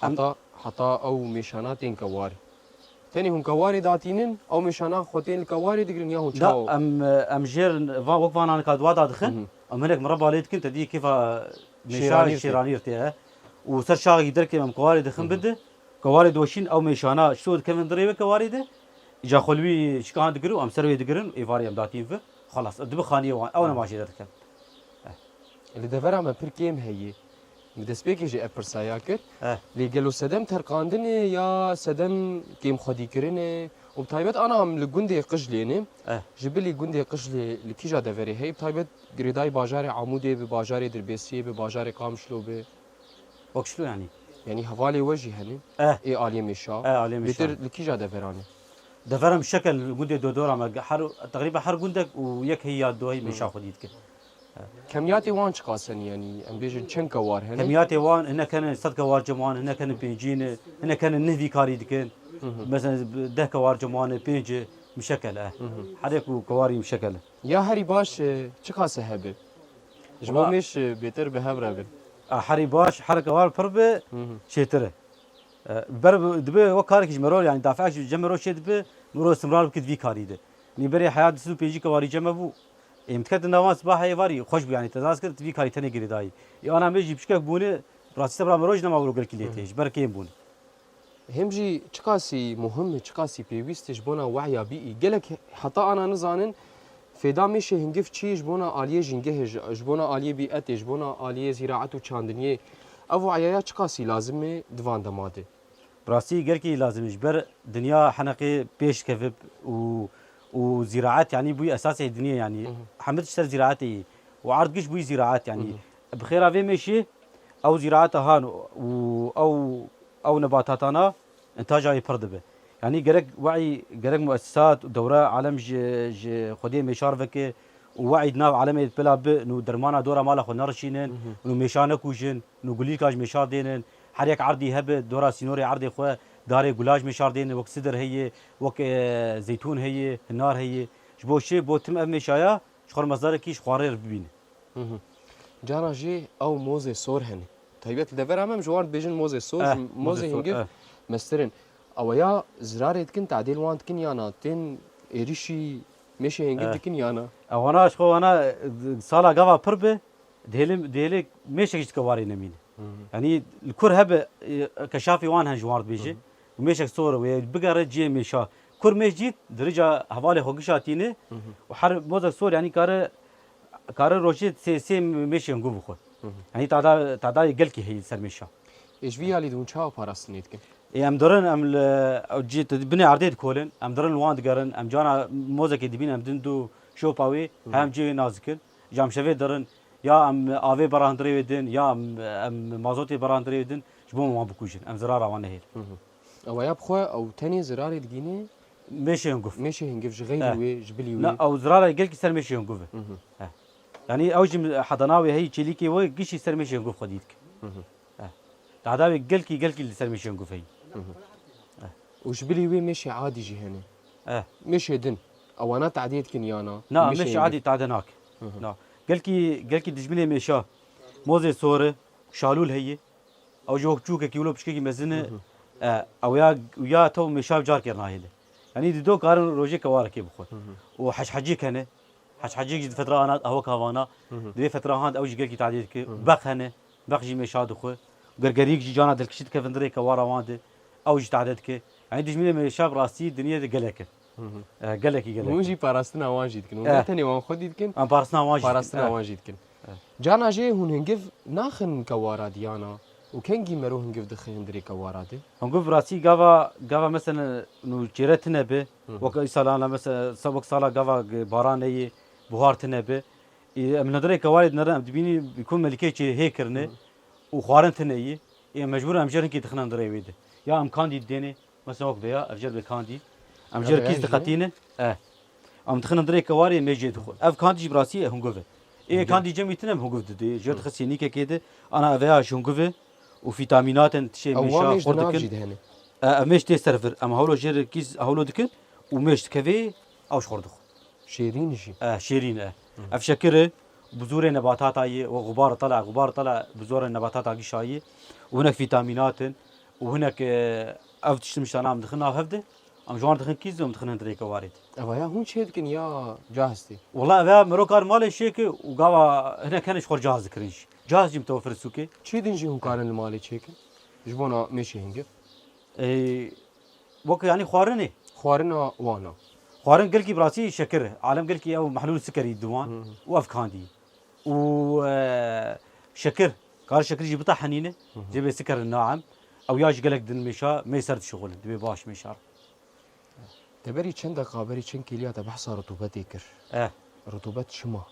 Em Heta, heta ew mêşana tên kewarê. Tenê hûn kewarê datînin, ew mêşana xwe tên li kewarê digirin ya hûn Da, çawa? em, em jêr va-, wek vana nika dua da dixin, Hı hı. em hinek mireba lê dikin, te dî kêfa mêşa Şêranîr tê. şêranîr tê, he. Û ser şaxekî derkêm em kewarê dixin Hı hı. bide, kewarê diweşîn ew mêşana şo dikevin di rêve kewarê de, îca xwe li wî şikan digirin û em ser wê digirin, êvarê em datîn vir, xelas, dibe xaniyê wan, ew Hı. nema jêde dikin. Li devera me pir kêm heye. Min destpêkê jî ev pirsa ya kir. Eh. Lê gelo sedem terqandin e ya sedem kêmxwedîkirin e? Û bi taybet ana em li gundê Qijlê ne. Eh. Ji bilî gundê Qijlê li kîja deverê heye? Bi taybet girêdayî bajarê Amûdê bi, bajarê Dirbêsiyê bi, bajarê Qamişlo bi. Wek çilo yanî? Yanî hevalê we jî hene? Eh. Ê aliyê mêşa. Eh, aliyê mêşa. Bêtir li kîja deveran e? Deveran bi şekel gundê dodora me, her, teqrîben her gundek û yek heyî ya du heyî mêşa Hı. xwedî dike. Kemiyatê wan çiqas hene, yanî em bêjin çend kewar hene? Kemiyatê wan hinek hene sed kewar cem wan, hinek hene pêncî ne, hinek hene neh vî karî dikin. Hı hı. Mesela deh kewar cem wan e, pênc e, muşekel e. Hı hı. Herê ku kewarî muşekel e. Ya herî baş, e, çiqas e hebe? Ji bo Wa- mêş, e, bêtir bi hev re bin. A, herî baş, her kewar pir be, Hı hı. çêtir e. E, ber bi, dibe wek karekî ji mero, yanî dafek ji cem mero çê dibe, mero istimrar bikit vî karî de. Nî berê heya du sed û pêncî kewarî cem me bû. Ê, min diketin navan sibahê êvarî xweş bû, yanî te nas kir, tu vî karî tenê girêdayî. Ê, ana me jî piçkek bûne, rastî sebra mero jî nema wilo gelkî lê tê, Hı. ji ber kêm bûne. Hem jî çiqasî muhim e, çiqasî pêwîst e ji bona wehya bîî. Gelek heta ana nizanin, Fêda mêşê hingiv çi ji bona aliyê jîngehê, ji, ji bona aliyê bîetê, ji bona aliyê zîraet û çandiniyê, ev wayaya çiqasî lazim e di van dema de? Bi rastî gelkî lazim e. Ji ber dinya heneqê pêş dikevib û, û zîraet, yanî bûyî esasê dinyê, yanî Hı hı. hemid ji ser zîraetê yî. Û erd giş bûyî zîraet, yanî Hı hı. bi xêra vê mêşê ew zîraeta han û ew, ew nebatatana intaja wê pir dibe. Yanî gerek we'î, gerek muessisat û dewre alem ji, ji xwediyê mêşar veke û we'î di nav alemê bila bi, nû dermana dora mala xwe nerişînin, Mhm. nû mêşa nekujin, nû gulîka ji mêşa dênin, her yek erdî hebe, dora sînorê erdê xwe darê gula ji mêşar dênin, wek sidir heye, wek, e, zeytûn heye, hinar heye. Ji bo şê, bo tim ev mêşaya, ji xwe re mezdarekî ji xwarê re bibîne. Mhm. Cana jî ew mozê sor hene. Taybet li devera me em ji wan dibêjin mozê sor, Eh, ji mozê mozê sor, hingiv eh. mestir in. Ew ya zirarê dikin, tadêl wan dikin ya na? Tên êrişî mêşê hingiv Eh. dikin ya na? Ewana ji xwe wana, eh, sala gava pir be, dihêlê, dihêlê mêşek ji dike warê nemîne. Mhm. Yanî li kur hebe, eh, keşafê wan hen ji wan dibêje. Mhm. Û mêşek sor wê bigere cihê mêşa. Kur mêş dît, di rica hevalê xwe gişa tîne Mhm. û her mozek sor, yanî kare, kare rojê sê, sê mêşên guv bixwe. Mhm. Yanî tada, tadayê gelkî heye ser mêşa. Ê ji vî yalî de hûn çawa parastinê dikin? Ê em dirin, em li, ew cî, di binê erdê dikolin, em dirin li wan digerin, em cana mozekê dibîn, em din du şopa wê, Mhm. hem cê wê nas dikin. Ji em şevê dirin, ya em avê bera hundirê wê din, ya em, em mazotê bera hundirê wê din, ji bo wan bikujin, em zirara wan nehêlin. Mhm. Ewa ya bi xwe ew tenê zirarê digîne Mêşê hinguv. Mêşê hingiv ji xeyrî Eh. wê, ji bilî wê. Na, ew zirara gelkî ser mêşê hinguv e. Mhm. Eh. Yanî ew jî hedana wê heyî çêlîkê wê gişî ser mêşê hinguv xwedî dike. Mhm. Eh. Tada wê gelkî, gelkî li ser mêşê hinguv heyî. Mhm. Eh. Û ji bilî wê mêşê adî jî hene. Eh. Mêşê din. Ewana tadê dikin ya na? Na, Mêşê mêşê hingiv. adî tade nake. Mhm. Na. Gelkî, gelkî dijminê mêşa mozê sor e, şalûl heye. Ew jî wek çûkekî wilo piçkekî mezin e. Mhm. E, ew ya, ya tew mêşa carkê nahêle. Yanî di do karin rojê kewarekê bixwe. Mhm. Û heçhecîk hene. Heçhecîk jî di fetra ana ew kavana. Mhm. Di vê fetra han ew jî gelkî tadê dike. Mhm. Beq hene. Beq jî mêşa dixwe. Gergerîk jî cana dilkişî dike vindirê kewara wan de. Ew jî tade dike. Yanî dijminê mêşa bi rastî dinyê de gelek in. Hı hı. E, gelekî gelek. Hûn jî parastina wan jî dikin. Hûn Eh. ne tenê wan xwedî dikin, Em parastina wan jî dikin. parastina Eh. wan jî dikin. Eh. Cana jê hûn hingiv naxin kewara diyana û kengî mero hingiv dixin dirê kewara de? Hingiv rastî gava, gava mesela nû çêre tine be, Hı hı. wek îsalana mesela, sa-, wek sala gava g-, baran neyê, buhar tine be. Ê, em li dirê kewarê dinerin, em dibînî bi ku melikê çê hê kirine Hı. û xwarin tine yî. Ê, mecbûr em jê hinkî dixine dirê wê de. Ya em kandî dêne, Mesela wek vêya, ev jêr bê kandî. Em Ev jêr vêya kîs jî. diqetînin. E. Em dixinin dirê kewarê mêjê dixwe. Ev kandî jî bi rastî hunguv e. Ê Hunguv. kandî cemî tine hunguv didê. Jêr Hunguv. dixistî nîkekê de. Ana ev vêya ji hunguv e. Û vîtamînatên tişê Ew wan mêşa mêj xurt di nav dikin. jî de hene. E, ev mêj tê ser vir. Em hewlo jêr kîs hewlo dikin û mêj dikevê ew ji xurt dixwe. Şêrîn jî. E, şêrîn e. Hı. Ev şekir e, bizûrê nebatata yê, we xubar tala, xubar tala bizûrê nebatata gişa yê. Û hinek vîtamînat in, û hinek, e, ev tişt miştana em dixin nav hev de, em ji wan dixin kîz de, em dixin hundirê kewarê de. Eva ya hûn çê dikin ya cihaz tê? Wela ev ya mero kar malê şêke û gava hinek hene ji xwe cihaz dikirin jî. Cihaz jî mitewefir sûkê. Çê din jî hûn karin li malê çêkin? Ji bona mêşê hingiv? E, Weke yanî xwarinê. Xwarina wana. Xwarin gelkî bi rastî şekir e. Alem gelkî ew mehlûl sikerî diwan Hı hı. û ev kandî. Û, e, şekir, kar şekir jî bita henîne. Hı hı. Cebê siker naem. Ew ya jî gelek din mêşa, mê ser dişixulin. Dibê baş mêşar. Te berî çend deqa, berî çend kêliya te behsa rutubetê kir. Eh. Rutubet çima?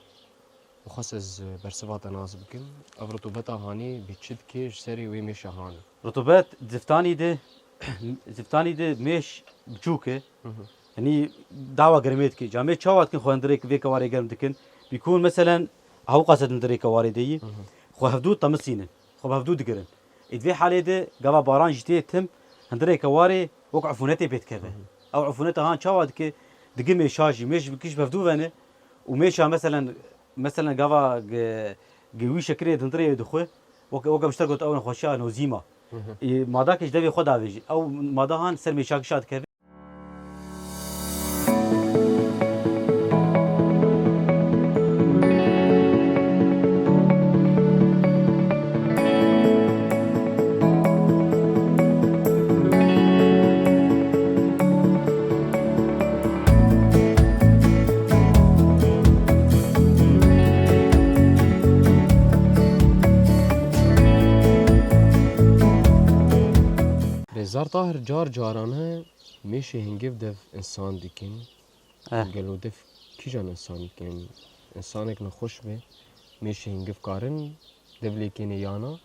Û xwest ez bersiva te nas bikim. Ev rutubeta hanê bi çi dike ji serê wê mêşa han? Rutubet ziftanî de, ziftanî de mêş biçûk e. Hı hı. Yanî dawa germê dike. Camê çawa dikin xwe hundirê vê kewarê germ dikin? Bîkûn meselen hewqas e hundirê kewarê de yî. Hı hı. Xwe hevdû temisînin. Xwe bi hevdû digirin. Ê di vê halê de gava baran jî tê tim hundirê kewarê wek efûnetê pê dikeve. Hı hı. Ew efûneta han çawa dike? Digi mêşa jî, mêş bi giş bi hevdû vene û mêşa meselen, meselen gava gi, gi wî şekirê di hundirê dixwe, weke, weke mişter got ew nexweşiya nozîma. Hı hı. Ê, madakê ji devê xwe davêjî. Ew mada han ser mêşa gişa dikeve. Hezar Tahir, car carane mêşê hingiv dev insan dikin. Eh. Gelo dev kîjan insan dikin? Însanek nexweş be, mêşê hingiv karin dev lê kênê yana?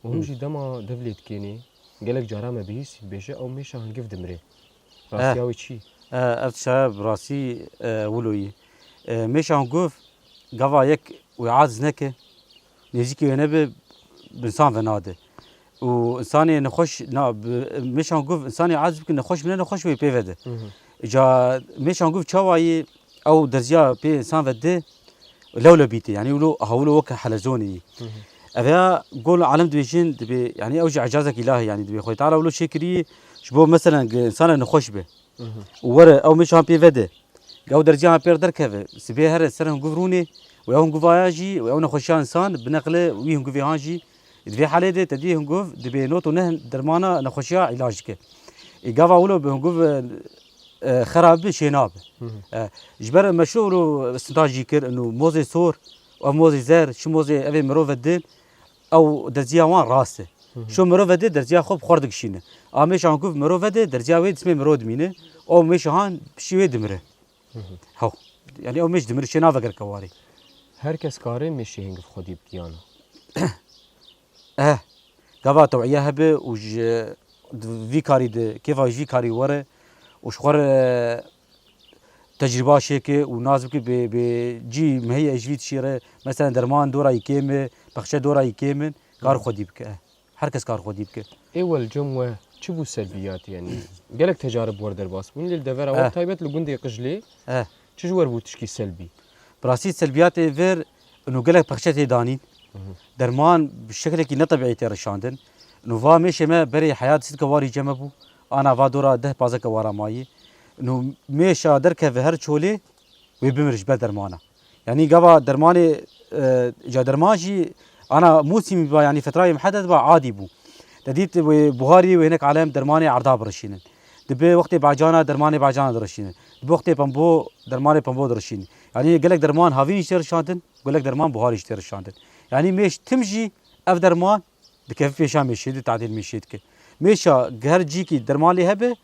Û hûn Hmm. jî dema dev lê dikênê, gelek cara me bihîsî dibêje ew mêşa hingiv dimire. Eh. Rastiya wê çi? Eh, ev tişta bi rastî, eh, wilo yî. Eh, mêşa hingiv gava yek wê aciz neke, nêzîkî wê nebe, bi însan ve nade. Û însanê nexweş, na, bi, mêşa hingiv însanê aciz bike, nexweş bine, nexweş wê pê vede. Hı hı. Îca mêşa hingiv çawa yî, ew derziya pê însan ve dide, lewle bîte. Yanî wilo, ha wilo weke helezonê yî. Hı hı. Ev ya gol alem dibêjin, dibê, yanî ew jî ecazek îlahî, yanî dibê Xwedê Teala wilo çêkirî, ji bo meselen ge-, însanek nexweş be. Hı hı. Û were ew mêşa pê vede. Ew derziya pê derkeve. Sibê here ser hingiv rûnê û ew hingivaya jî û ew nexweşiya însan bineqile wî hingivê han jî. Di vê halê de te dî hingiv dibê not û neh dermana nexweşiya îlac dike. Ê gava wilo bi hingiv, e, e, xerab bi, şê nabe. Hı hı. E, ji ber me şo wilo stintaj jî kir, ino mozê sor, ev mozê zer, çi mozê evê mirov ve din, ew derziya wan rast e. Hı hı. Şo mirov ve dide, derziya xwe bi xwe re dikişîne. A mêşa hingiv mirov ve dide, derziya wê distê mirov dimîne. O mêşa han piştî wê dimire. Hı hı. Hew. Yanî ew mêş dimire, çê nave ger kewarê. Her kes kare mêşê hingiv xwedî bike yana? Eh. Gava tewiye hebe û ji vî karî de, kêfa ji vî karî were û ji xwe re tecrîba çêke û nas bike bê, bê cî mehî ez ji vî tişî re, meselen derman dora yî kêm e, pexçe dora yî kêm in, kar Hı. xwedî bike. Her kes kar xwedî bike. Ê wel cem we çi bû selbiyat, yanî gelek tecarib wer derbas bûn, lê li devera we Eh. taybet li gundê Qijlê Eh. çi ji wer bû tişkî selbî? Bi rastî selbiyatê vir, ino gelek pexçe tê danîn. Hı hı. Derman bi şekilekî netebîî tê rişandin. Ino va mêşê me berê heya di sî kewarî cem me bû. Ana va dora deh pazdeh kewara mayî. Ino mêşa derkeve her çolê wê bimir ji ber dermana. Yanî gava dermanê, e, ca derman jî ana mûsîmî ba, yanî fetrayê muhedded ba adî bû. Te dît wê buharî wê hinek alem dermanê erda birişînin. Dibe wextê bacana dermanê bacana dirişînin. Dibe wextê pembo dermanê pembo dirişînin. Yanî gelek derman havîn jî tê rişandin, gelek derman buharî jî tê rişandin. Yanî mêş tim jî ev derman dikeve pêşa mêşê, di tadêl mêşê dike. Mêşa her cîkî derman lê hebe,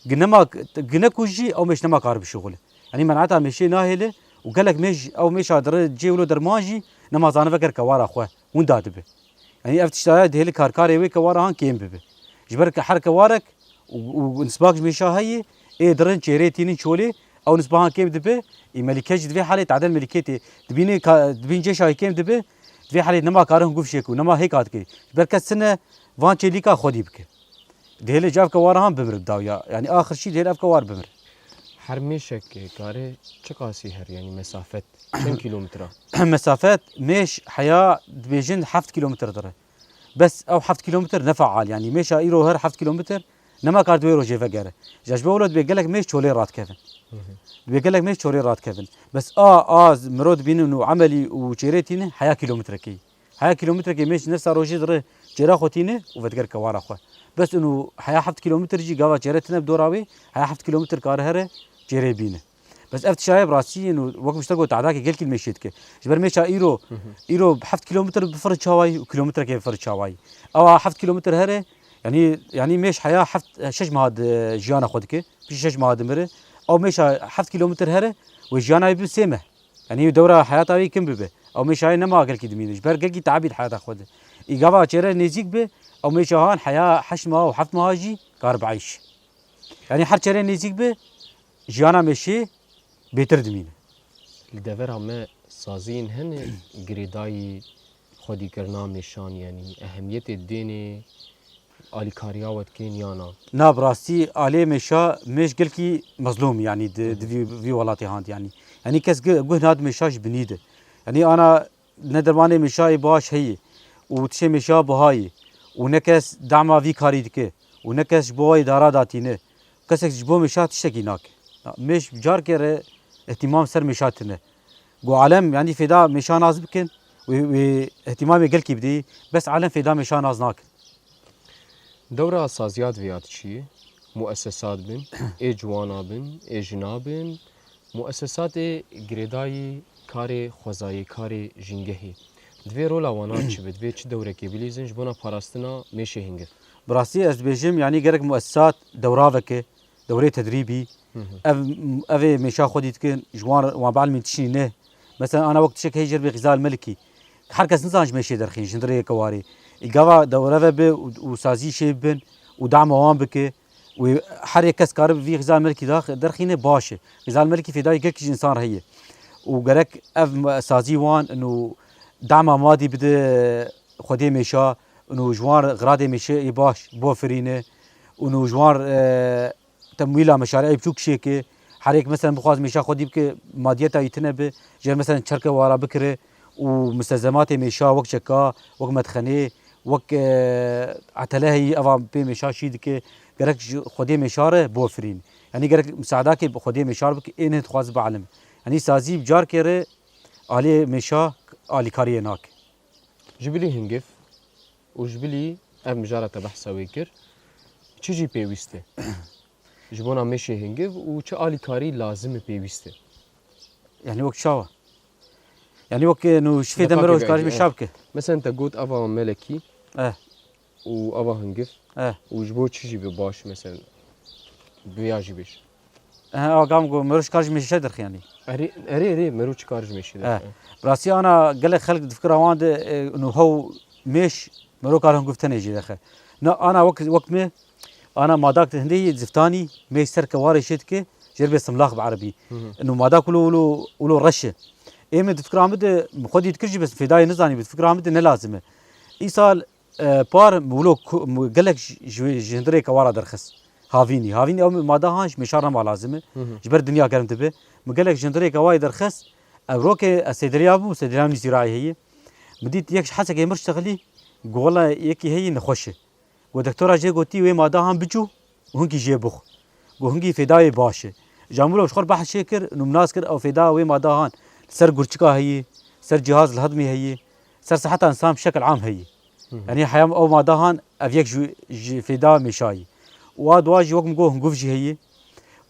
gi nema, gi ne ku jî ew mêş nema kar bişuxule. Yanî menata mêşê nahêle û gelek mêş, ew mêşa dire cê wilo derman jî nema zanive ger kewara xwe winda dibe. Yanî ev tiştaya dihêle karkarê wê kewara han kêm bibe. Ji ber ke her kewarek û, û nisbak ji mêşa heye, ê dirin çêrê tînin çolê, ew nisba han kêm dibe, ê melîke jî di vê halê tadel melîkê tê. Dibîne ka, dibîn cêşa kêm dibe, di vê halê nema karin guv şêk û nema hêka dike. Ji ber kes çi ne, van çêlîka xwedî bike. Dihêle ji ev kewara han bimir bi dawiya. Yanî axir şî dihêle ev kewar bimir. Her mêşek kare çiqasî her, yanî mesafet çend kîlometre? Mesafet mêş heya dibêjin heft kîlometre dire. Bes ew heft kîlometr ne feal, yanî mêşa îro her heft kîlometr nema kar di wê rojê vegere. Ji ji bo wilo dibê gelek mêş çolê radikevin. Hı hı. Dibê gelek mêş çolê radikevin. Bes a, a mirov dibînin û emelî û çêrê tînin heya kîlometrekê. Heya kîlometrekê mêş nefsa rojê dire çêra xwe tîne û vediger kewara xwe. Bes û heya heft kîlometr jî gava çêre tine bi dora wê, heya heft kîlometr kare here çêrê bîne. Bes ev tişaye bi rastî yên û wek min ji te got, tadakê gelkî li mêşê dike. Ji ber mêşa îro, Hı hı. îro heft kîlometr bi fir çawayî û kîlometrekê bi fir çawayî. Ewa heft kîlometr here, yanî, yanî mêş heya heft, şeş meha di jiyana xwe dike. Piştî şeş meha dimire. Ew mêşa heft kîlometr here, wê jiyana wê bi sê meh. Yanî dewra heyata wê kim bibe. Ew mêşayê nema gelkî dimîne. Ji ber gelkî teabî di heyata xwe de. Î gava çêre nêzîk bi, ew mêşa han heya heşt meha û heft meha jî kar bi eyş. Yanî her çêre nêzîk bi, jiyana mêşê bêtir dimîne. Li devera me saziyên hene girêdayî xwedîkirina mêşan, yanî ehemiyetê dênê alîkariya we dikên ya na? Na, bi rastî alê mêşa, mêş gelkî mezlûm, yanî di, Hı hı. di vî, vî welatê handi, yanî. Yanî kes gi-, guh nade mêşa ji binî de. Yanî ana ne dermanê mêşayê baş heye û tişê mêşa bihayê û ne kes dema vî karî dike û ne kes ji bo wê dara datîne. Kesek ji bo mêşa tiştekî nake. Mêş carkê re îhtîmam ser mêşa tine. Ku alem, yanî fêda mêşa nas bikin, wê, wê îhtîmamê gelkî bidî, bes alem fêda mêşa nas nakin. Dewra saziya divê ya diçî, muesesat bin, ê ciwana bin, ê jina bin, muesesatê girêdayî karê xwezayê, karê jîngehê. Divê rola wana çi be? Divê çi dewrekê bilîzin ji bona parastina mêşê hingiv? Bi rastî ez dibêjim, yanî gerek muessisat dewraveke, dewrê tedrîbî, ev, ev ê mêşa xwedî dikin, ji wan, wan bielmîn tiştî ne. Mesela ana wek tiştek heye jêr bê Xîzal Melikî. Her kes nizan ji mêşê derxîn, ji hundirê kewarê. Î gava dewreve bi û, û sazî şê bibin û dama wan bike. Wê her yek kes karibe vî Xîzal Melikî dax-, derxîne baş e. Xîzal Melikî fêdayê gelkî ji însan re heye. Û gerek ev me-, sazî wan û dama madî bide xwedê mêşa û ji wan re xiradê mêşe yê baş bofirîne û ji wan re, e, temwîla meşareê biçûk şêke. Her yek mesela bixwaz mêşa xwedî bike, madiyeta wî tune be, jê re mesela çerke wara bikire û mistezematê mêşa wek çeka, wek metxenê, wek, e, etele heyî, eva pê mêşa şî dike, gerek ji xwedê mêşa re bofirîn. Yanî gerek misaedakê bi xwedê mêşa re bike, ê ne dixwaz bielime. Yanî sazî bi carkê re aliyê mêşa alîkariyê nake. Ji bilî hingiv û ji bilî ev mijara te behsa wê kir, çi jî pêwîst e? Ji bona mêşê hingiv û çi alîkarî lazim e, pêwîst e? Yanî wek çawa? Yanî wek, e, nû şifê de miro ji karî mêşa bike. Mesela te got ava melekî Eh. û ava hingiv Eh. û ji bo çi jî bi baş, mesela bi ya jî bêj. Eh, agam go miro ji kar ji mêşe derxî yanî. Erê, erê, erê, miro çi kar ji mêşe derxî? Bi rastî ana gelek xelk di fikra wan de, e, nû hew mêş miro kar hingiv tenê jê dexe. Na ana wek, wek me, ana madak hindê yê ziftanî mêş ser kewarê şê dike, jêr bê simlax bi erebî. Nû madak wilo, wilo, wilo reş e. Ê min di fikra min de, min xwedî dikir jî bes fêdayê nizanî, bi fikra min de ne lazim e. Îsal, e, par wilo ku-, gelek ji, ji, ji hundirê kewara derxist. Havînî. Havînî ew mada han ji mêşar nema lazim e. Ji ber dinya germ dibe. Min gelek ji hundirê kewarê derxist. Ev rokê ez sêderiya bûm, sêderiya min zîrayê heye. Min dît yek ji hesekê mir ştexilî, got wela yekî heyî nexweş e. Got, doktora jê gotî wê mada han bicû û hinkî jê bix. Got, hinkî fêdayê baş e. Jamûlo ji xwe re behs çê kir, nû min nas kir, ew fêda wê mada han li ser gurçika heyî, ser cihaz li hedmê heyî, ser siheta însan bi şekil am heyî. Yanî heyam ew mada han ev yek ji, ji fêda mêşayî. Û a dua jî wek min got, hinguv jî heyî.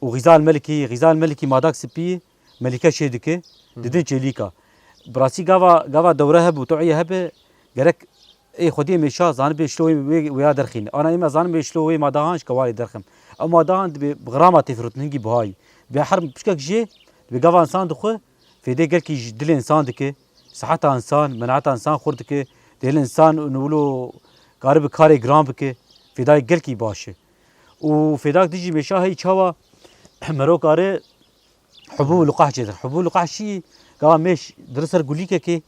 Û Xîzal Melikî, Xîzal Melikî madak spî, Melîke çê dike, didin çêlîka. Bi rastî gava, gava dewre hebû, tewîye hebe, gerek ê xwediyê mêşa zanibê şilo wê, wê, wêya derxîne. Ana ê me zanibê şilo wê madahan ji kewarê derxim. Ew madahan dibê bi grama tê firotin hingî bihayî. Dibê her pişkek jê, dibê gava însan dixwe, fêdê gelkî ji dilê însan dike, siheta însan, menata însan xurt dike, dihêl însan û wilo karibe karê giran bike, fêdayê gelkî baş e. Û fêdak dijî mêşa heyî çawa mero kare Hubûb û liqah çêdir. Hubûb û liqah şî, gava mêş diri ser gulîkekê,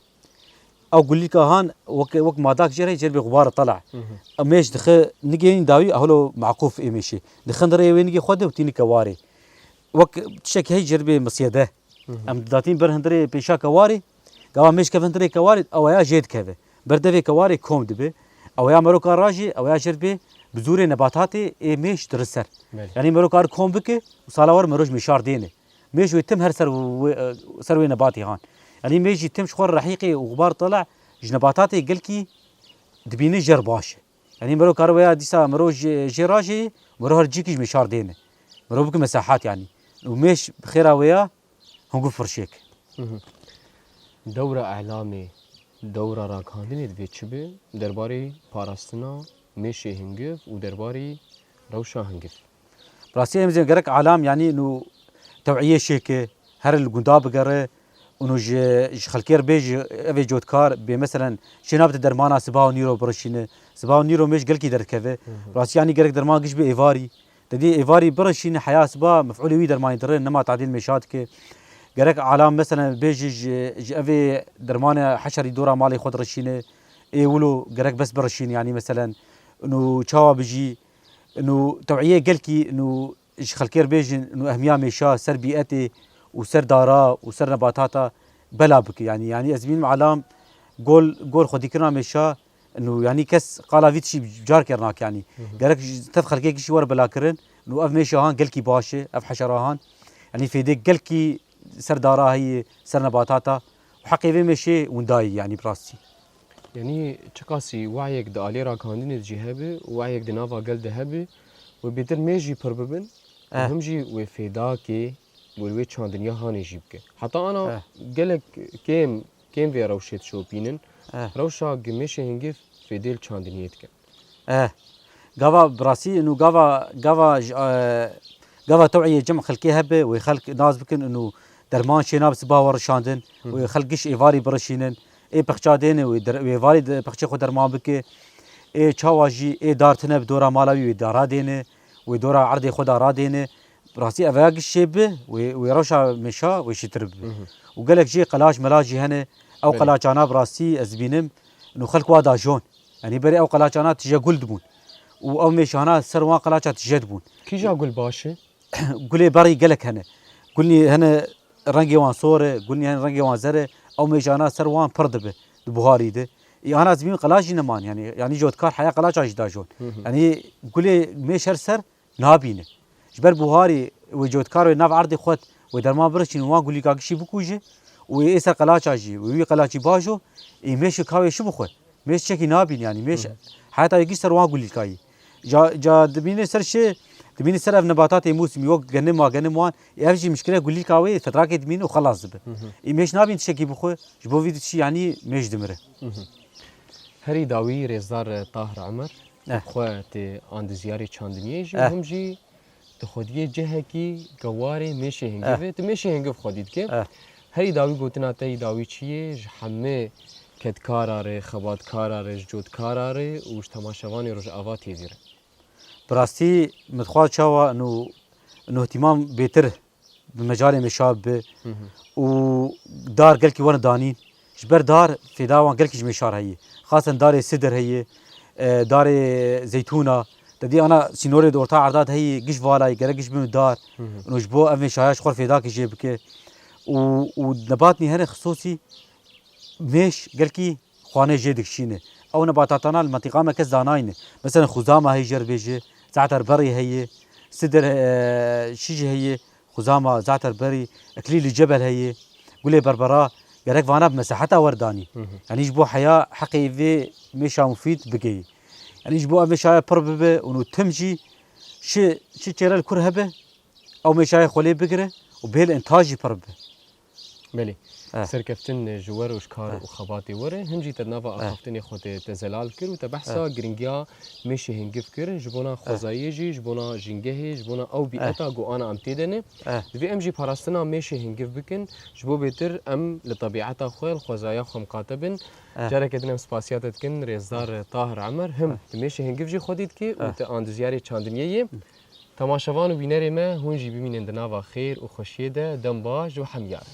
ew gulîka han wek, wek madak jê re jê re bê xubar tela. Ew mêş dixe nigê nî dawî, ehlo meqûf ê mêşê. Dixe nirê wê nigê xwe de û tînike warê. Wek tiştek hey jê re bê misyede. Em datîn ber hundirê pêşa kewarê, gava mêş keve hundirê kewarê, ew ya jê dikeve. Ber devê kewarê kom dibe. Ew ya meroka rajê, ew ya jê re bê bi zûrê nebatatê ê mêş diri ser. Belê. Yanî meroka re kom bike û sala war mero ji mêşar dêne. Mêj wê tim her ser wê, ser wê nebatê han. Yanî mêj jî tim ji xwe re rehîqê û xubar tela ji nebatatê gelkî dibîne jer baş e. Yanî mero kare wêya dîsa mero jê, jê rajê, mero her cîkî ji mêşar dêne. Mero bike mesahat yanî. Û mêj bi xêra wêya hungu firşêk. Dewra elamê, dewra ragihandinê divê çi be? Derbarê parastina mêşê hingiv û derbarê rewşa hingiv. Rastî em zê gerek alam, yanî nû tewîyê şêke, her li gunda bigere û nû ji, ji xelkê re bê ji evê cotkar bê, meselen, şê nabite dermana siba û nîro birişîne. Siba û nîro mêj gelkî derdikeve. Rastî yanî gerek derman giş bê êvarî. Te dî êvarî birişîne, heya siba mef'ulê wî dermanî dire, nema tadîl mêşa dike. Gerek alam, meselen, bê ji, ji, ji evê dermanê heşerî dora malê xwe dirişîne. Ê wilo gerek bes birişîne, yanî, meselen, nû çawa bijî, nû tewîyê gelkî, nû ji xelkê re bêjin, nû ehmiya mêşa ser bîetê û ser dara û ser nebatata bela bike. Yanî, yanî ez bînim alam gol, gol xwedîkirina mêşa, nû, yanî kes qala vî tişî carker nake, yanî. Gerek ji tev xelkê kişî were belakirin, nû ev mêşa han gelkî baş e, ev heşera han. Yanî fêdê gelkî ser dara heye, ser nebatata û heqê vê mêşê windayî, yanî bi rastî. Yanî çiqasî wayek di alê ragihandinê de jî hebe û wayek di nava gel de hebe, wê bêtir mêj jî pir bibin û Eh. him jî wê fêdakê wê wê çandinya hanê jî bike. Heta ana Eh. gelek kêm, kêm vê rewşê dişopînin. Eh. Rewşa gi mêşê hingiv fêdê li çandiniyê dike. Eh. Gava bi rastî, inu gava, gava ji, eh, gava teweyê cem xelkê hebe, wê xelk nas bikin, inu derman şê nabe siba we rişandin, Hı hı. wê xelk giş êvarî birişînin, ê pexça dêne, wê der-, wê êvarî de pexçê xwe derman bike, ê çawa jî, ê dar tine bi dora mala wî, wê dara dêne, wê dora erdê xwe da radêne. Bi rastî ev ya giş şê bi, wê, wê rewşa mêşa wê şîtir bibe. Hı hı. Û gelek jê qelaç melaç jî hene, ew Belê. qelaçana bi rastî ez dibînim, inu xelk wa dajon. Yanî berê ew qelaçana tije gul dibûn. Û ew mêşana ser wan qelaça tije dibûn. Kîja gul baş e? Gulê berî gelek hene. Gulnî hene rengê wan sor e, gulnî hene rengê wan zer e. Ew mêşana ser wan pir dibe, di buharî de. Ê ana ez dibînim qelaç jî neman, yanî, yanî cotkar heya qelaça jî dajon. Hı hı. Yanî gulê mêş her ser nabîne. Ji ber buharî wê cotkar wê nav erdê xwet wê derman birişîn û wan gulîka gişî bikuje û ê ser qelaça jî wê wî qelaçî bajo, ê mêşê ka wê şi bixwe. Mêş çekî nabîn, yanî mêş Hı hı. heta yekî ser wan gulîkayî. Ca, ca dibîne ser şê, dibîne ser ev nebatatê mûsimî, wek genim a, genim wan, ê ev jî mişkile gulîka wê fetrakê dimîne û xelas dibe. Hı hı. Ê mêş nabîn tiştekî bixwe, ji bo vî tiştî yanî mêş dimire. Hı hı. Herî dawî rêzdar Tahir Emer, Eh. xwe tê andizyarê çandiniyê jî, Eh. him jî di xwediyê cihekî gewarê mêşê hingiv Eh. e, tu mêşê hingiv xwedî dike. Eh. Herî dawî gotina te yî dawî çi ye? Ji hemê kedkara re, xebatkara re, ji cotkara re û ji temaşevanê Rojava T V re. Bi rastî min dixwar çawa inu, inu îhtîmam bêtir bi mecalê mêşa bibe Hı hı. û dar gelkî wan danîn. Ji ber dar fêda wan gelkî ji mêşar heye. Xasen darê sidir heye, e, darê zeytûna. Te dî ana sînorê di orta erda de heye, giş vala ye, gerek giş bibin dar. Hı hı. Û ji bo ev mêşaya ji xwe fêdakê jê bike. Û, û nebatnî hene xisûsî mêş gelkî xwanê jê dikişîne. Ew nebatatana li mentiqa me kes zanayne. Mesela xuzama heye jê re bêje, ze'terberî heye, sidir, e, şî jî heye, xuzama, ze'terberî, iklîlî cebel heye, gulê berbera, gerek vana bi meseheta wer danî. Hı hı. Yanî ji bo heya heqê vê mêşa mufîd bigeyî. Yanî ji bo ev mêşaya pir bibe û tim jî şi, şi çêre li kur hebe, ew mêşayê xwe lê bigire û bihêl intaj jî pir bibe. Belê. Eh. Serkeftin ji we re û ji kar Eh. û xebatê we re. Him jî te di nava Eh. axaftinê xwe de te zelal kir û te behsa Eh. giringiya mêşê hingiv kir. Ji bona Eh. xwezayê jî, ji bona jîngehê, ji bona ew Eh. bîeta ku ana em tê de ne. Eh. Divê em jî parastina mêşê hingiv bikin. Ji bo bêtir em li tebîeta xwe, li xwezaya xwe miqate bin. Eh. Careke din em spasiya te dikin, rêzdar Tahir Emer. Him Eh. tu mêşê hingiv jî xwedî dikî û Eh. tu andizyarê çandiniyê yê. Temaşevan û bînerê me, hûn jî bimînin di nava xêr û xweşiyê de, dem baş û hemiyar.